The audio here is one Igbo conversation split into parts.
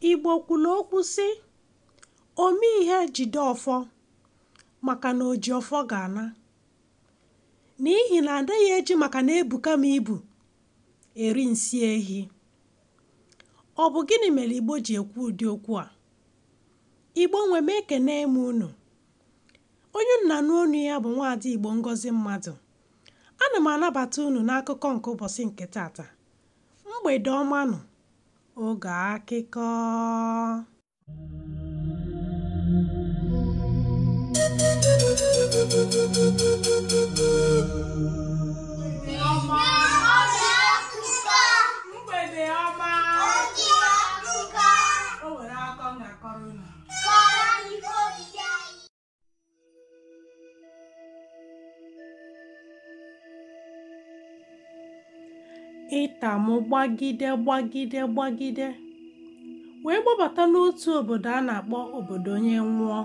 Igbo kwulu okwu sị, ome ihe jide ọfọ, maka na oji ọfọ ga-ana. N'ihi na adịghị eji maka na ebuka m ibu eri nsị ehi. Ọ bụ gịnị mere Igbo ji ekwu ụdị okwu a? Igbo nwe m, ekene m unu. Onye nna nụ onu ya bụ Nwaada Igbo Ngozi Mmadụ. Ana m anabata unu n'akụkọ nke ụbọchị nke tata. Mgbede ọma nụ, oge akụkọ. Mgbede ọma. O nwere akọ m ga-akọrọ unu. Ịtamụ gbagide gbagide gbagide wee gbabata n'otu obodo a na-akpọ obodo onye nwụọ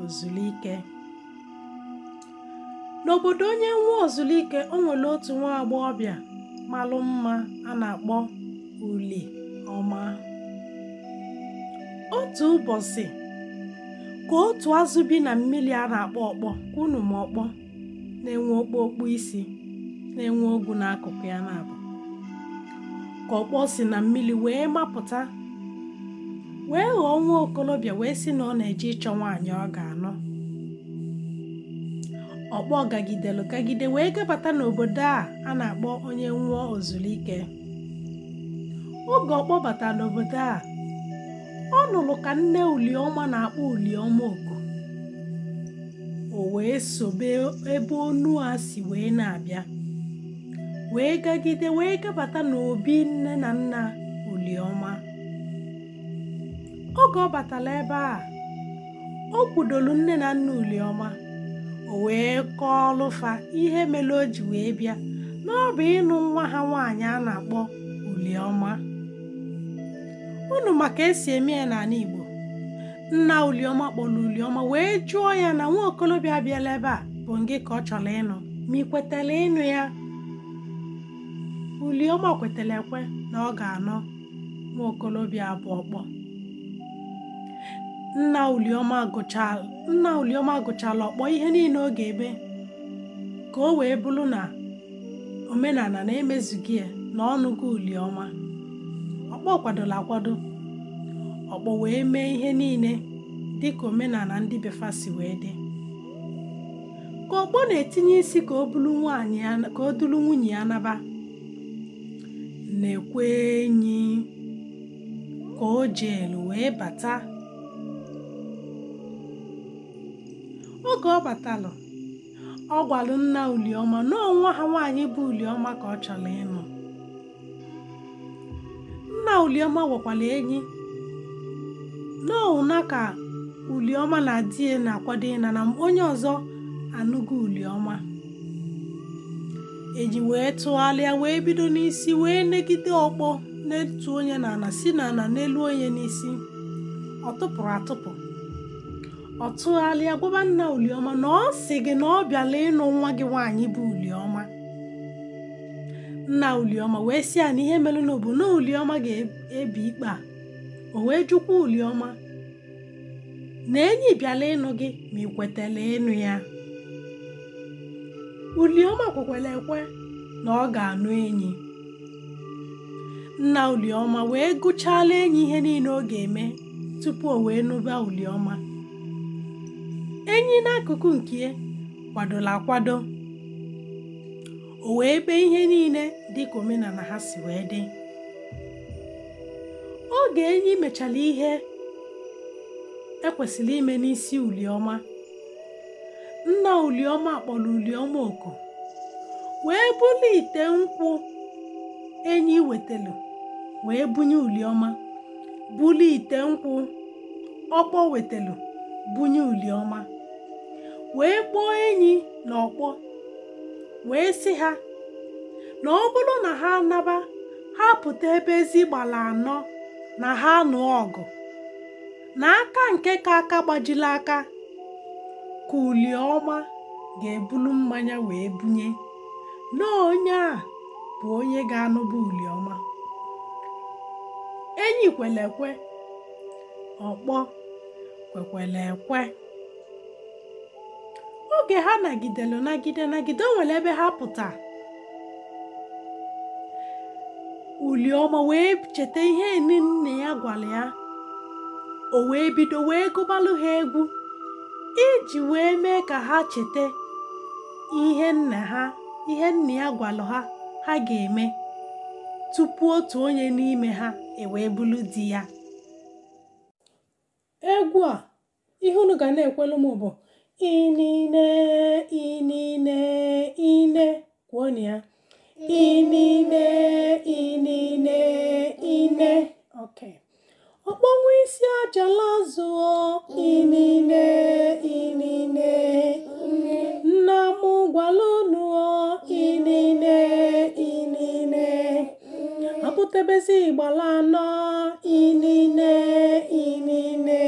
Ozulike. N'obodo onye nwụọ Ozulike, o nwere otu nwa agbọghọbịa malụ mma a na-akpọ Uliọma. Otu ụbọchị ka otu azụ bi na mmiri a na-akpọ ọkpọ, unu ma ọkpọ, na-enwe okpokpo isi, na-enwe ogwu n'akụkụ ya na-abụ, ka ọkpọ si na mmiri wee mapụta, wee ghọọ nwa okolobịa, wee sị na ọ na-eje ịchọ nwaanyị ọ ga-anọ. Ọkpọ gagidelu gagide wee gabata n'obodo a na-akpọ onye nwụọ Ozulike. Oge ọkpọ batara n'obodo a, ọ nụrụ ka nne Uliọma na-akpọ Uliọma oku. O wee sobe ebe onu a si wee na-abịa, wee gagide wee gabata n'obi nne na nna Uliọma. Oge ọ batara ebe a, o kwudolu nne na nna Uliọma, o wee kọọlụ fa ihe mere o ji wee bịa, na ọ bụ ịnụ nwa ha nwaanyị a na-akpọ Uliọma. Unu maka esi eme ya n'ala Igbo. Nna Uliọma kpọrọ Uliọma wee jụọ ya na nwa okolobịa abịala ebe a bụ ngị ka ọ chọrọ ịnụ, ma ị kwetara ịnụ ya? Uliọma kwetara ekwe na ọ ga-anọ nwa okolobịa bụ ọkpọ. Nna Uliọma gụchala ọkpọ ihe niile ọ ga-eme ka o wee bụrụ na omenala na-emezughị ya na ọnụgo Uliọma. Ọkpọ kwadola akwado. Ọkpọ wee mee ihe niile dịka omenala ndị befa si wee dị. Ka ọkpọ na-etinye isi ka o bulu nwaanyị ya, ka o duru nwunye ya naba, na-ekwe enyi ka o jeelu wee bata. Oge ọ batalụ, ọ gwalụ nna Uliọma na nwa ha nwaanyị bụ Uliọma ka ọ chọrọ ịnụ. Nna Uliọma gwakwala enyi n'ọwụna ka Uliọma na di ya na-akwado ịna na onye ọzọ anụgo Uliọma. Eji wee tụgharịa wee bido n'isi wee negide ọkpọ na-etu onye n'ala si n'ala n'elu onye n'isi. Ọ tụpụrụ atụpụ. Ọ tụgharịa gwaba nna Uliọma na ọ sị gị na ọ bịala ịnụ nwa gị nwaanyị bụ Uliọma. Nna Uliọma wee sị ya na ihe mere na bụ na Uliọma ga-ebi ikpe a. O wee jụkwa Uliọma na enyi bịala ịnụ gị ma ị kwetara ịnụ ya. Uliọma kwekwara ekwe na ọ ga-anụ enyi. Nna Uliọma wee gụchala enyi ihe niile ọ ga-eme tupu o wee nụba Uliọma. Enyi n'akụkụ nke ya kwadola akwado. O wee bee ihe niile dịka omenala ha si wee dị. Oge enyi mechara ihe ekwesịrị ime n'isi Uliọma, nna Uliọma kpọrọ Uliọma oku wee bulu ite nkwụ enyi wetelu wee bunye Uliọma, bulu ite nkwụ ọkpọ wetelu bunye Uliọma, wee kpọọ enyi na ọkpọ wee sị ha na ọ bụrụ na ha naba, ha pụta ebe ezi gbara anọ na ha nụ ọgụ, na aka nke ka aka gbajiri aka ka Uliọma ga-ebulu mmanya wee bunye, na onye a bụ onye ga-anụba Uliọma. Enyi kwere ekwe Ọkpọ kwekwele ekwe. Oge ha nagidelu nagide nagide, o nwere ebe ha pụta. Uliọma wee cheta ihe nne ya gwara ya, o wee bido wee gụbalụ ha egwu iji wee mee ka ha cheta ihe nna ha, ihe nna ya gwalụ ha ha ga-eme tupu otu onye n'ime ha ewee bụrụ di ya. Egwu a, ihe unu ga na-ekwelu m bụ inine inine ine, kwuo ya, inine inine ine. Okay. Ọkpọnwụ isi ajala zụọ inine inine, nna m gwala unu inine inine, apụtebezi ịgbala anọ inine inine,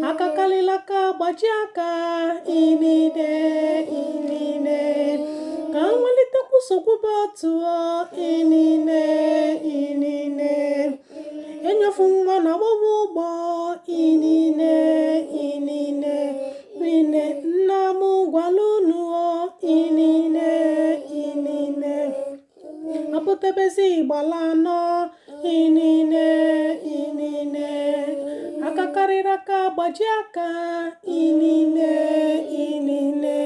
akakalilaka gbaji aka inine inine, ka nwelitekwu sokwube otuo inine inine, enyofu nwa na agbọwa ụgbọ inine inine ine, nna m gwala unu inine inine, apụtebezi ịgbala anọ inine inine, akakarịrị aka gbaji aka inine inine,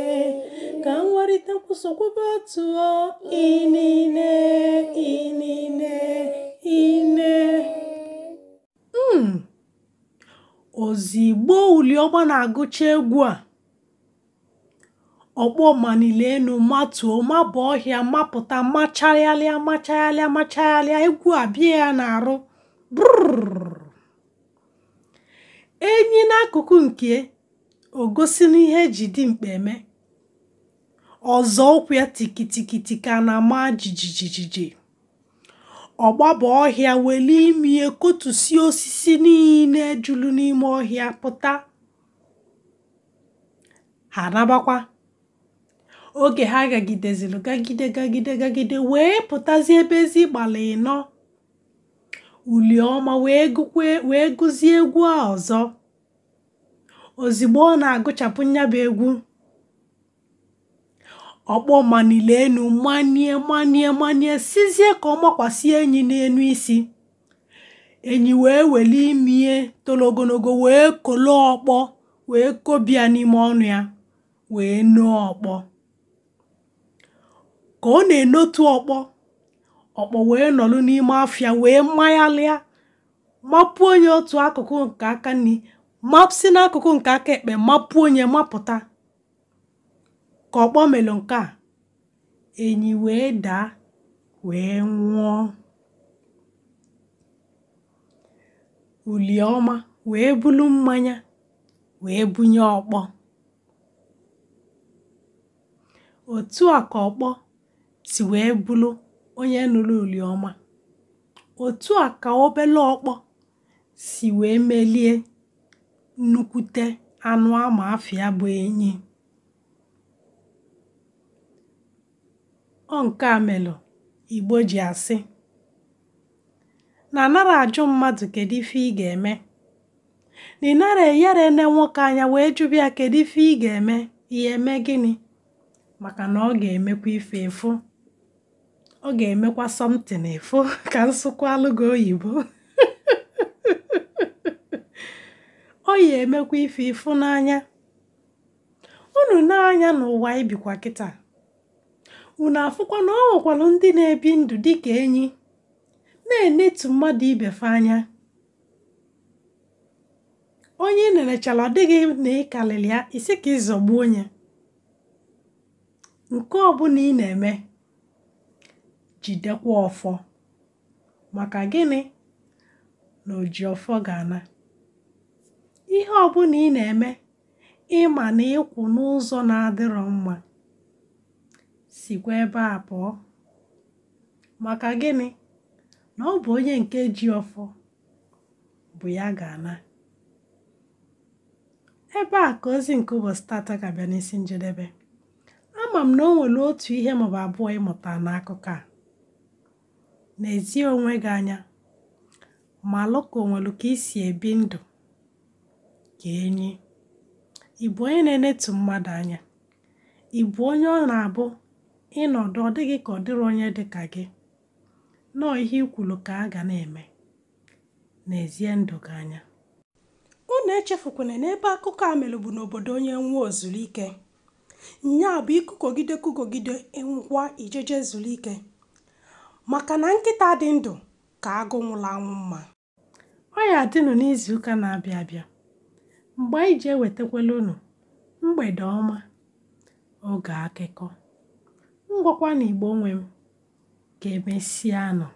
ka nwerite nkwụsokwube otuo inine inine ine. Ozigbo Uliọma na-agụcha egwu a, ọkpọ manile enu matuo maba ọhịa mapụta machaghalịa machaghalịa machaghalịa, egwu a bịa ya n'arụ. Brrr. Enyi n'akụkụ nke o gosi n'ihe eji dimkpa eme, ọzọ ụkwụ ya tikitikiti ka na-ama jijijiji. Ọgbaba ọhịa weli imi ekotusi osisi niile juru n'ime ọhịa pụta. Ha nabakwa. Oge ha gagideziri gagide gagide gagide wee pụtazie ebe ezi gbala ịnọ. Uliọma wee gụzie egwu a ọzọ. Ozigbo ọ na-agụchapụ nyabụ egwu, ọkpọ manile enu manie manie manie sizie ka ọ makwasị enyi n'enu isi. Enyi wee weli imie toro ogologo wee kolo ọkpọ wee kobia n'ime ọnụ ya wee noo ọkpọ. Ka ọ na-enotu ọkpọ, ọkpọ wee nọrọ n'ime afịa wee mayalịa, mapuo onye otu akụkụ nke aka nri, mapụsị n'akụkụ nke aka ekpe, mapuo onye mapụta. Ka ọkpọ melụ nke a, enyi wee daa wee nwụọ. Uliọma wee bulu mmanya wee bunye ọkpọ. Otu a ka ọkpọ si wee bulu onye nụrụ Uliọma. Otu a ka obele ọkpọ si wee melie nnukwute anụ ama afịa bụ enyi. Ọ nke a melụ Igbo ji asị na anara ajụ mmadụ kedu ife ị ga-eme, na ị nara eyere ene nwoke anya wee jụbịa ya kedu ife ị ga-eme, ihe eme gịnị, maka na ọ ga-emekwa ife efu, ọ ga-emekwa something efu ka nsụkwalụ gị oyibo. Ọ ya emekwa ife ifu n'anya. Unu n'anya n'ụwa ibikwa kịta, unu afụkwa na ọ nwekwara ndị na-ebi ndụ dịka enyi, na-enetu mmadụ ibe fa anya. Onye ị nenechara ọ dịghị na ị karịrị ya, isi ka ịzọgbuo onye. Nke ọbụla ị na-eme, jidekwa ọfọ. Maka gịnị? Na oji ọfọ ga-ana. Ihe ọbụla ị na-eme, ịma na ịkwụ n'ụzọ na-adịrọ mma, sikwa ebe a pụọ. Maka gịnị? Na ọ bụ onye nke ji ọfọ bụ ya ga-ana. Ebe a ka ozi nke ụbọchị tata ga-abịa n'isi njedebe. Ama m na o nwere otu ihe maọbụ abụọ ịmụta n'akụkọ a. N'ezie onwe gị anya, malụ ka o nwere ka isi ebi ndụ ka enyi? Ị bụ onye na-enetu mmadụ anya? Ị bụ onye ọ na-abụ ịnọdụ ọ dịghị ka ọ dịrị onye dị ka gị? Nọọ ihe i kwuru ka a ga na-eme. N'ezie ndụ gị anya. Unu echefukwana na ebe akụkọ a mere bụ n'obodo onye nwe ozuru ike. Nya bụ ikukogide kukogide ịnwụkwa ijeje zuru ike. Maka na nkịta dị ndụ ka agụ nwụrụ anwụ mma. Ọ ya adịnụ n'izuụka na-abịa abịa mgbe anyị ji ewetakwala unu mgbede ọma oge akụkọ. Ngwakwa na Igbo nwe m, ka emesịanụ.